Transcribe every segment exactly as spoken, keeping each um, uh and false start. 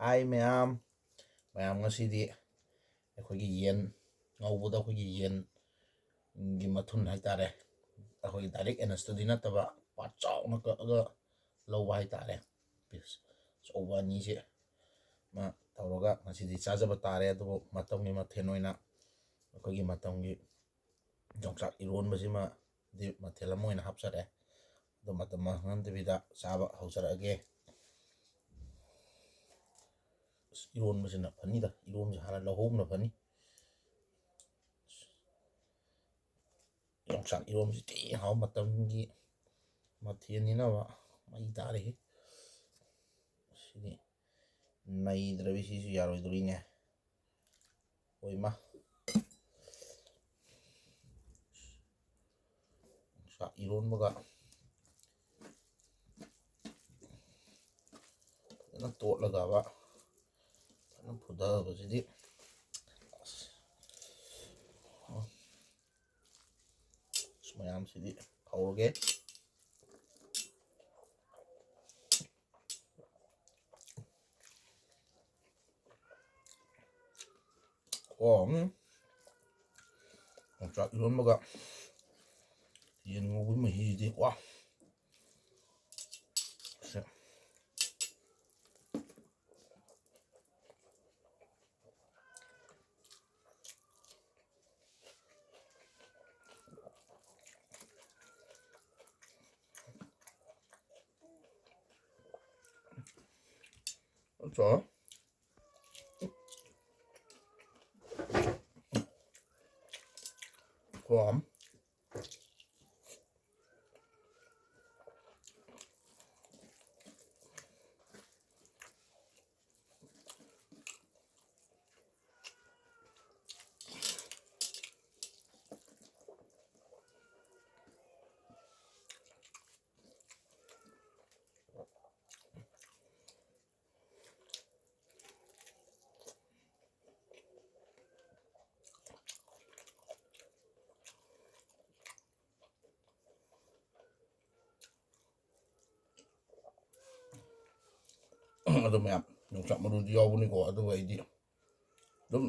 ꯍꯥꯏ ꯃꯌꯥꯝ, ꯃꯌꯥꯝ ꯉꯁꯤꯗꯤ ꯑꯩꯈꯣꯏꯒꯤ ꯌꯦꯟ ꯉꯧꯕꯗ ꯑꯩꯈꯣꯏꯒꯤ ꯌꯦꯟꯒꯤ ꯃꯊꯨꯟ ꯍꯥꯏꯇꯥꯔꯦ, ꯑꯩꯈꯣꯏꯒꯤ ꯗꯥꯏꯔꯦꯛ ꯑꯦꯅꯁꯇꯗꯤ ꯅꯠꯇꯕ ꯄꯥꯔꯠ ꯆꯥꯎꯅ ꯀꯛꯑꯒ ꯂꯧꯕ ꯍꯥꯏꯇꯥꯔꯦ꯫ ꯄꯤꯁ ꯑꯆꯧꯕ ꯑꯅꯤꯁꯦ ꯃꯥ ꯇꯧꯔꯒ ꯉꯁꯤꯗꯤ ꯆꯥꯖꯕ ꯇꯥꯔꯦ꯫ ꯑꯗꯨꯕꯨ ꯃꯇꯝꯒꯤ ꯃꯊꯦꯜ ꯑꯣꯏꯅ ꯑꯩꯈꯣꯏꯒꯤ ꯃꯇꯝꯒꯤ ꯌꯣꯡꯆꯥꯛ ꯏꯔꯣꯟꯕꯁꯤꯃꯗꯤ ꯃꯊꯦꯜ ꯑꯃ ꯑꯣꯏꯅ ꯍꯥꯞꯆꯔꯦ꯫ ꯑꯗꯣ ꯃꯇꯝ ꯃꯥꯡꯍꯟꯗꯕꯤꯗ ꯆꯥꯕ ꯍꯧꯖꯔꯛꯑꯒꯦ꯫ ꯑꯁ, ꯏꯔꯣꯟꯕꯁꯤꯅ ꯐꯅꯤꯗ, ꯏꯔꯣꯟꯕꯁꯤ ꯍꯥꯟꯅ ꯂꯧꯍꯧꯕꯅ ꯐꯅꯤ꯫ ꯌꯣꯡꯆꯥꯛ ꯏꯔꯣꯟꯕꯁꯤ ꯊꯤ ꯍꯥꯎ, ꯃꯇꯝꯒꯤ ꯃꯊꯦꯜꯅꯤꯅꯕ ꯃꯩ ꯇꯥꯔꯦꯍꯦ꯫ ꯁꯤꯗꯤ ꯅꯩꯗ꯭ꯔꯕꯤ ꯁꯤꯁꯨ ꯌꯥꯔꯣꯏꯗꯣꯔꯤꯅꯦ꯫ ꯑꯣꯏꯃ꯫ ꯌꯣꯡꯆꯥꯛ ꯏꯔꯣꯟꯕꯒ ꯐꯖꯅ ꯇꯣꯠꯂꯒꯕ ꯐꯖꯅ ꯐꯨꯊꯕꯁꯤꯗꯤ ꯑꯁ꯫ ꯃꯌꯥꯝꯁꯤꯗꯤ ꯍꯧꯔꯒꯦ꯫ ꯑꯣ, ꯎꯝ꯫ ꯌꯣꯡꯆꯥꯛ ꯏꯔꯣꯟꯕꯒ ꯌꯦꯟ ꯉꯧꯕꯒꯤ ꯃꯍꯤꯁꯤꯗꯤ, ꯋꯥ꯫ ꯁꯦ꯫ ꯑꯗꯨ ꯃꯌꯥꯝ, ꯌꯣꯡꯆꯥꯛ ꯃꯔꯨꯗꯤ ꯌꯥꯎꯕꯅꯤꯀꯣ, ꯑꯗꯨꯕꯨ ꯑꯩꯗꯤ ꯑꯗꯨꯝ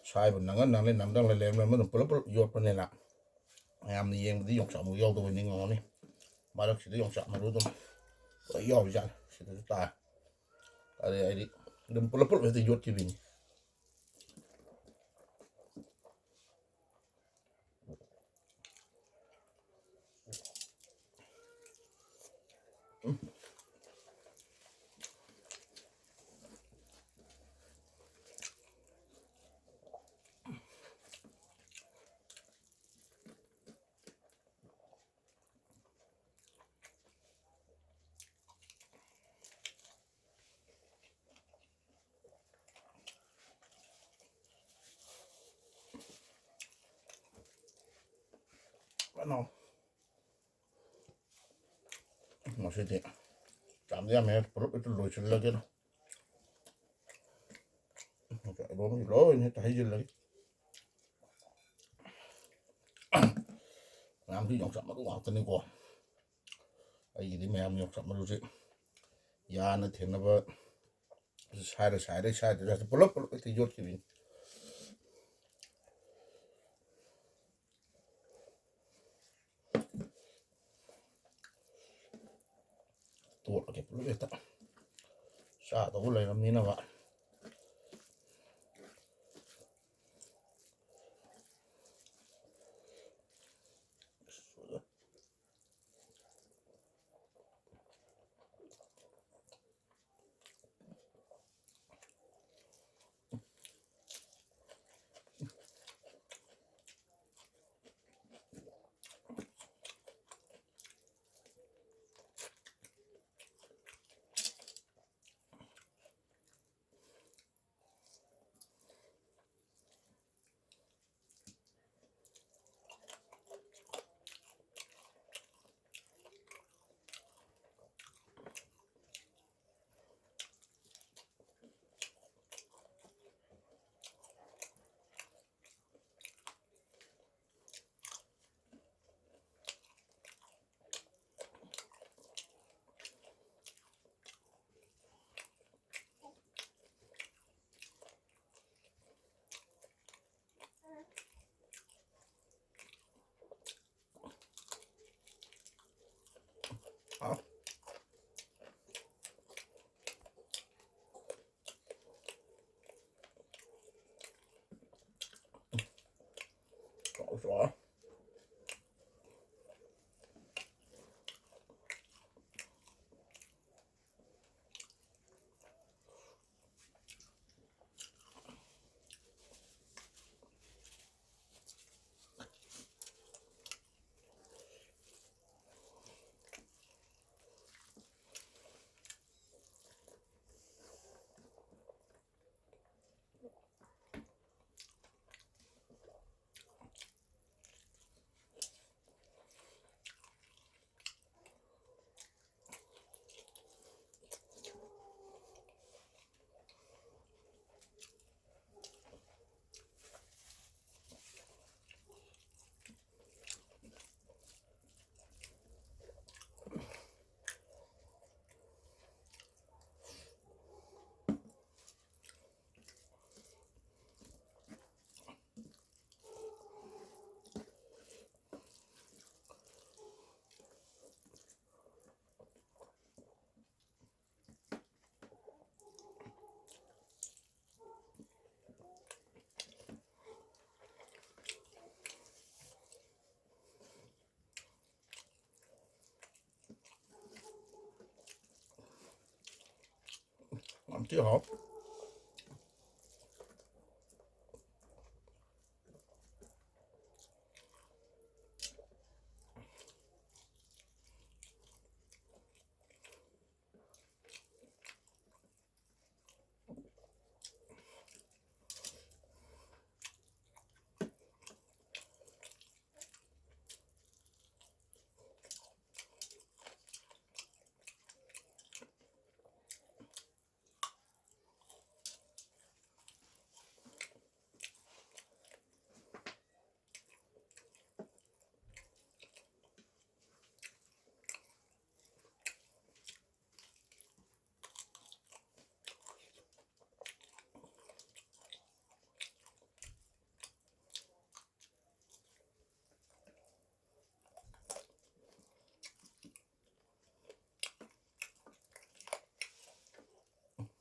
ꯁꯥꯏꯕ ꯅꯪꯉ ꯅꯪꯂꯦ ꯅꯝꯗꯪ ꯂꯩ ꯂꯩꯔꯝꯃꯦ, ꯑꯗꯨꯝ ꯄꯨꯂꯞ ꯄꯨꯂꯞ ꯌꯣꯠꯄꯅꯤꯅ ꯃꯌꯥꯝꯅ ꯌꯦꯡꯕꯗꯤ ꯌꯣꯡꯆꯥꯛ ꯃꯔꯨ ꯌꯥꯎꯗꯕ ꯅꯤꯡꯉꯝꯒꯅꯤ꯫ ꯃꯔꯛꯁꯤꯗ ꯌꯣꯡꯆꯥꯛ ꯃꯔꯨ ꯑꯗꯨꯝ ꯂꯣꯏ ꯌꯥꯎꯔꯤꯖꯥꯠꯅꯤ꯫ ꯁꯤꯗꯁꯨ ꯇꯥꯏ꯫ ꯑꯗꯩ ꯑꯩꯗꯤ ꯑꯗꯨꯝ ꯄꯨꯂꯞ ꯄꯨꯂꯞ ꯍꯦꯛꯇ ꯌꯣꯠꯈꯤꯕꯤꯅꯤ꯫ ꯀꯩꯅꯣ, ꯉꯁꯤꯗꯤ ꯌꯥꯝꯗꯤ ꯌꯥꯝꯃꯦ, ꯄꯨꯂꯞ ꯍꯦꯛꯇ ꯂꯣꯏꯁꯤꯜꯂꯒꯦ꯫ ꯑꯗꯣꯝꯒꯤ ꯂꯣꯏꯅ ꯍꯦꯛꯇ ꯍꯩꯖꯤꯜꯂꯒꯦ꯫ ꯃꯌꯥꯝꯁꯨ ꯌꯣꯡꯆꯥꯛ ꯃꯔꯨ ꯉꯥꯛꯇꯅꯤꯀꯣ꯫ ꯑꯩꯒꯤꯗꯤ ꯃꯌꯥꯝ ꯌꯣꯡꯆꯥꯛ ꯃꯔꯨꯁꯦ ꯌꯥꯅ ꯊꯦꯡꯅꯕ ꯁꯥꯏꯔ ꯁꯥꯏꯔ ꯁꯥꯏꯗ꯭ꯔꯁꯨ ꯄꯨꯂꯞ ꯄꯨꯂꯞ ꯍꯦꯛꯇ ꯌꯣꯠꯈꯤꯕꯅꯤ꯫ ꯇꯣꯠꯂꯒꯦ ꯄꯨꯂꯞ ꯍꯦꯛꯇ꯫ ꯆꯥꯗꯧꯕ ꯂꯩꯔꯝꯅꯤꯅꯕ꯫ ꯊꯤ ꯍꯥꯎ꯫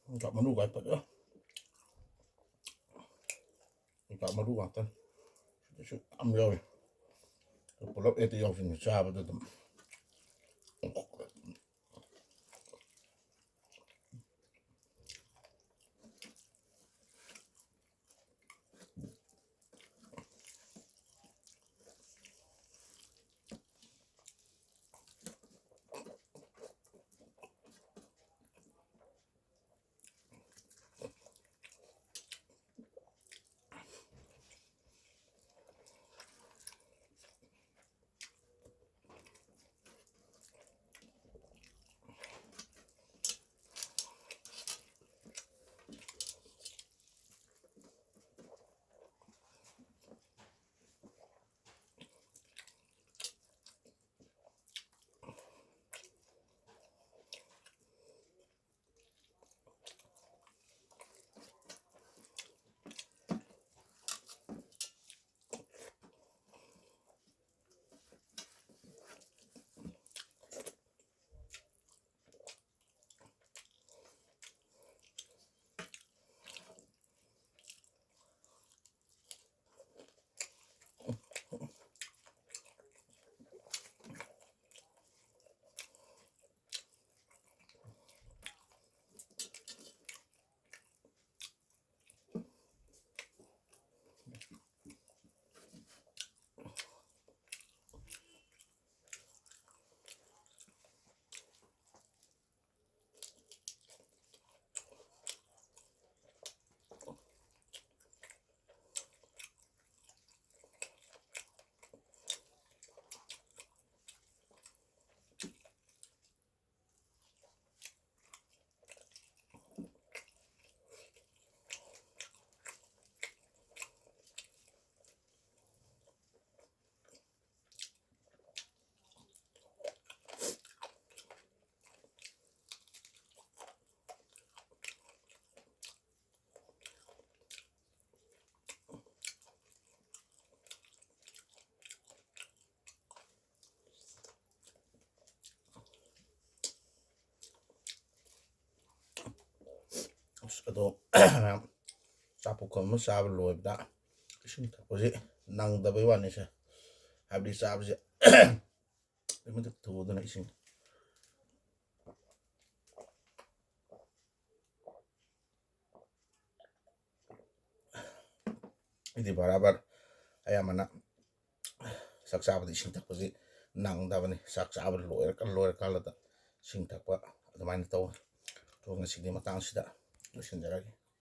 ꯌꯣꯡꯆꯥꯛ ꯃꯔꯨ ꯀꯥꯏ ꯐꯖ-, ꯌꯣꯡꯆꯥꯛ ꯃꯔꯨ ꯉꯥꯛꯇꯅꯤ꯫ ꯁꯤꯗꯁꯨ ꯌꯥꯝ ꯌꯥꯎꯔꯤ꯫ ꯄꯨꯂꯞ ꯍꯦꯛꯇ ꯌꯥꯎꯁꯤꯟꯅ ꯆꯥꯕꯗ ꯑꯗꯨꯝ꯫ ꯑꯗꯣ ꯃꯌꯥꯝ ꯆꯥꯛ ꯄꯨꯈꯝ ꯑꯃ ꯆꯥꯕ ꯂꯣꯏꯕꯗ ꯏꯁꯤꯡ ꯊꯛꯄꯁꯤ ꯅꯪꯗꯕꯩ ꯋꯥꯅꯤꯁꯦ꯫ ꯍꯥꯏꯕꯗꯤ ꯆꯥꯕꯁꯦ ꯑꯗꯨꯛꯀꯤ ꯃꯇꯤꯛ ꯊꯨꯗꯅ ꯏꯁꯤꯡ ꯑꯩꯗꯤ ꯕꯔꯥꯕꯔ ꯑꯌꯥꯝꯕꯅ ꯆꯥꯛ ꯆꯥꯕꯗ ꯏꯁꯤꯡ ꯊꯛꯄꯁꯤ ꯅꯪꯗꯕꯅꯤ꯫ ꯆꯥꯛ ꯆꯥꯕ ꯂꯣꯏꯔ-, ꯂꯣꯏꯔꯀꯥꯟꯗ ꯏꯁꯤꯡ ꯊꯛꯄ ꯑꯗꯨꯃꯥꯏꯅ ꯇꯧꯋꯤ꯫ ꯑꯗꯣ ꯉꯁꯤꯗꯤ ꯃꯇꯥꯡꯁꯤꯗ ꯂꯣꯏꯁꯤꯟꯖꯔꯒꯦ꯫